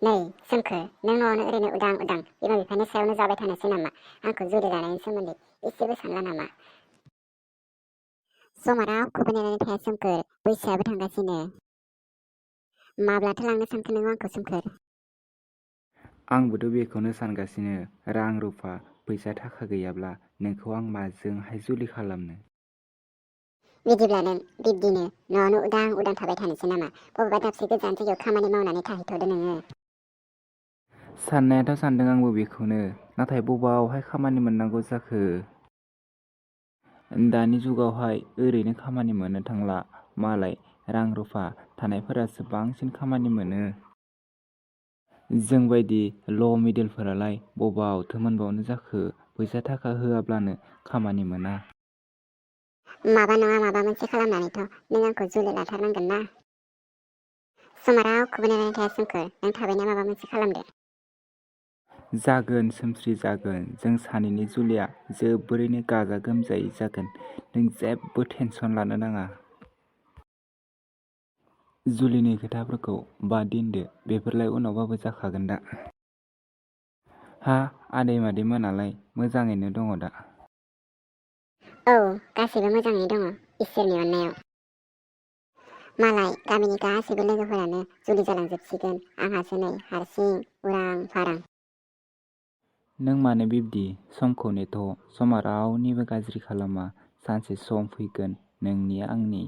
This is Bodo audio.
नै सोमखोर, नों न'आवनो ओरैनो उदां उदां बिमा बिफानि सायावनो जाबाय थानोसै नामा? आंखौ जुलि लानायनि सोमोन्दै एसेबो सानला नामा? समा रावखौबो नेनानै थाया सोमखोर, बैसोआबो थांगासिनो। माब्लाथो लांनो सानखो नों आंखौ सोमखोर? आंबोथ' बेखौनो सानगासिनो। रां रुफा फैसा थाखा गैयाब्ला नोंखौ आं माजोंहाय जुलि खालामनो? बिदिब्ला नों बिब्दिनो न'आवनो उदां उदां थाबाय थानोसै नामा? बबेबा दाबसे गोजान जायगायाव खामानि मावनानै थाहैथ'दो नोङो। साननायाथ' सानदों आंबो बेखौनो, नाथाय बबावहाय खामानि मोननांगौ जाखो? दानि जुगावहाय ओरैनो खामानि मोननो थांला। मालाय रां रुफा थानायफोरासो बांसिन खामानि मोनो। जोंबायदि ल' मिडिलफोरालाय बबावथो मोनबावनो जाखो? फैसा थाखा होआब्लानो खामानि मोना। माबा नङा माबा मोनसे खालामनानैथ' नों आंखौ जुलि लाथारनांगोन ना। समा रावखौबो नेनानै थाया सोमखोर, नों थाबैनो माबा मोनसे खालामदो। जागोन सोमश्री जागोन। जों सानैनि जुलिया जोबोरैनो गाजा गोमजायै जागोन। नों जेबो टेनसन लानो नाङा। जुलिनि खोथाफोरखौ बाद दोनदो, बेफोरलाय उनावबाबो जाखागोन दा। हा, आदै मादै मोनालाय मोजाङैनो दङ दा? औ, गासैबो मोजाङै दङ, इसोरनि अननायाव। मालाय गामिनि गासैबो लोगोफोरानो जुलि जालांजोबसिगोन, आंहासो नै हारसिं उरां फारां। नों मानो बिब्दि? समखौ नेथ'। समा रावनिबो गाज्रि खालामा। सानसे सम फैगोन नोंनि आंनि